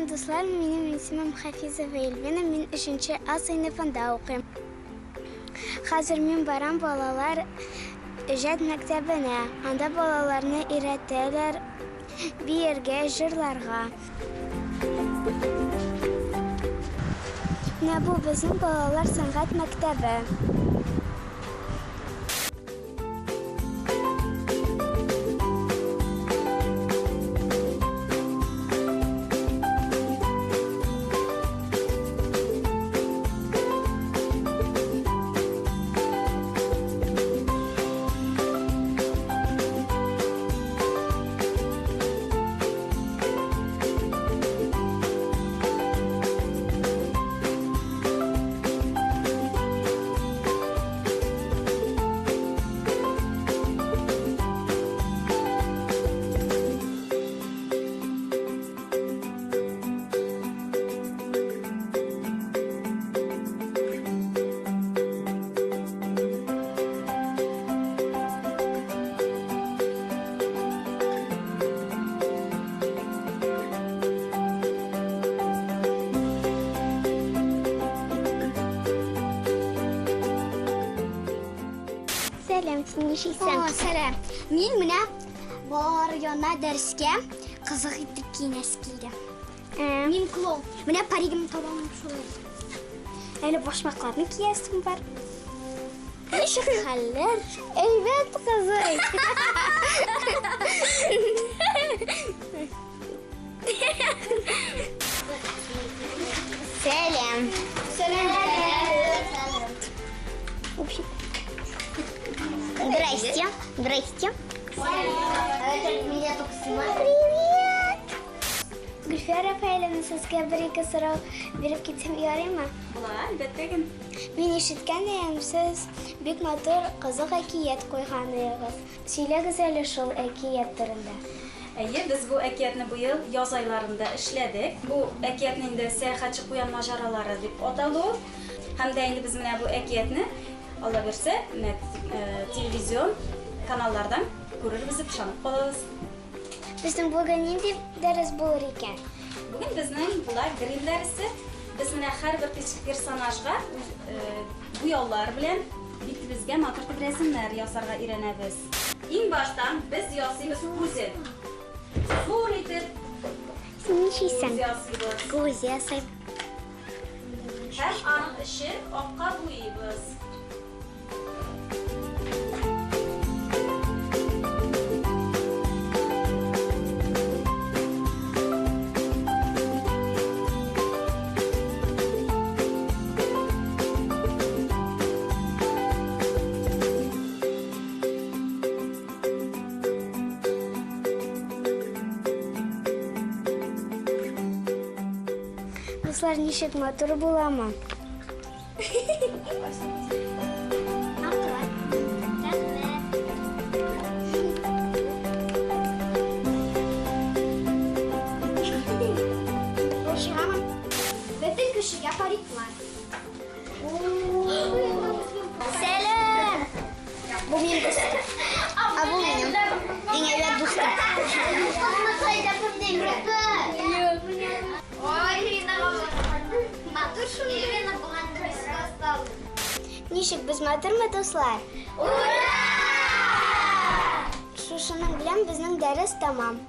Сәлам, дуслар, минем исемем Хафизова Эльвина, мин 3 А сыйныфында укыйм. Хәзер мин барам балалар иҗат мәктәбенә. Анда балаларны өйрәтәләр биергә, җырларга. Менә бу безнең балалар сәнгать мәктәбе. Сәлам, син ничексең? О, сәлам. Мин менә балалар янына дәрескә кызык итеп киенәсе килде. Мин клоун. Менә паригымны таба алмыйм шулай. Әле башмакларны киясем бар. Ничек хәлләр? Әйбәт, кызый. Сәлам. Сәлам. Здрасте. Здрасте. Меня только снимают. Привет! Гөлфия Рафаэлевна, сезгә бер-ике сорау биреп китсәм ярыймы? Була, әлбәттә генә. Мин ишеткән идем, сез бик матур, кызык әкият куйган идегез. Сөйләгез әле шул әкият турында. Әйе, без бу әкиятне быел яз айларында эшләдек. Бу әкиятне инде Сәяхәтче куян маҗаралары дип аталу. Һәм дә инде без менә бу әкиятне, Алла бирсә, менә телевизион каналлардан күрербез дип ышанып калабыз. Безнең бүген нинди дәрес булыр икән? Бүген безнең була грим дәресе. Без менә һәрбер персонажга буяулар белән битебезгә матур итеп рәсемнәр ясарга өйрәнәбез. Иң баштан без ясыйбыз күзен. Зур итеп Син ничисең? күз ясыйбыз. Күз ясыйм. Һәм аның эчен акка буйыйбыз. Дуслар, ничек матур буламы? Бөтен кешегә париклар. Сәлам! Бу минем дустым. А бу минем иң әйбәт дустым. Ничек без матурмы, дуслар? Ура! Шушының белән безнең дәрес тәмам.